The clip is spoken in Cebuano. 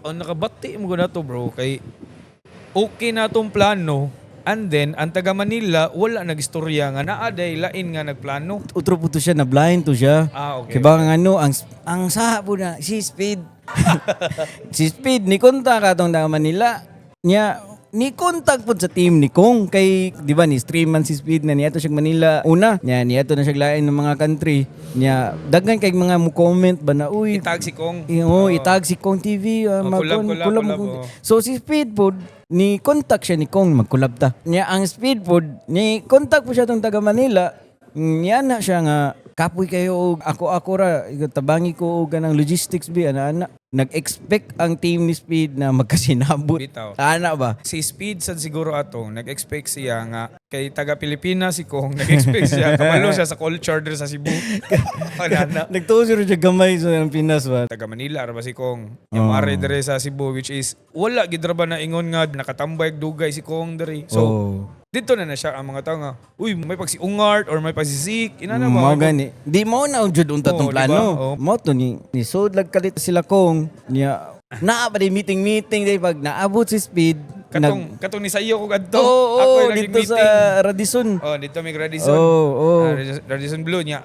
Ang nakabati mo na to, bro, kay okay na tong plano and then ang taga Manila wala nagistorya nga naa day lain nga nagplano. Utro po to siya, na blind to siya. Ah, okay. Kay ba nga ano, ang saha po na, si Speed. Si Speed, ni kontak atong taga Manila. Niya, ni contact po sa team ni Kong kay, di ba, ni stream man si Speed na niadto siya Manila una niya, niadto na siya lain ng mga country niya, daghan kay mga mo comment ba na, "Uy," Itag si Kong. Eh, oh, itag si Kong TV, Oh, collab, collab, collab, collab, Kong. oh. So si Speed pod ni contact siya ni Kong, mag-collab ta. Niya ang Speed pod ni contact po siya tong taga Manila. Niya na siya nga kapoy kayo og ako ako ra tabangi ko og kanang logistics bi ana ana. Nag-expect ang team ni Speed na magkasinabot. Bitaw. Ana ba? Si Speed sad siguro atong nag-expect siya nga kay taga Pilipinas si Kong, nag-expect siya kabalo siya sa culture diri sa Cebu. Wala na. Nagtuo siya gamay sa ang Pinas ba? Taga Manila ra ba si Kong? Yung oh. Diri sa Cebu, which is wala gid ra ba na ingon nga nakatambay dugay si Kong diri. So dito na na siya ang mga tao nga, "Uy, may pag si Ungart or may pag si Zik," ina na ba? Mao gani. Di mo na jud unta tong Oo, di ba? plano. Oo. Mao to ni sod lag kalit sila Kong niya. Naa pa di meeting meeting day pag naabot si Speed. Katong katong ni sayo ko kadto. Oo, Ako oh, yung naging dito sa meeting. Radisson. Oh, dito may Radisson. Oo. Ah, Radisson Blue niya.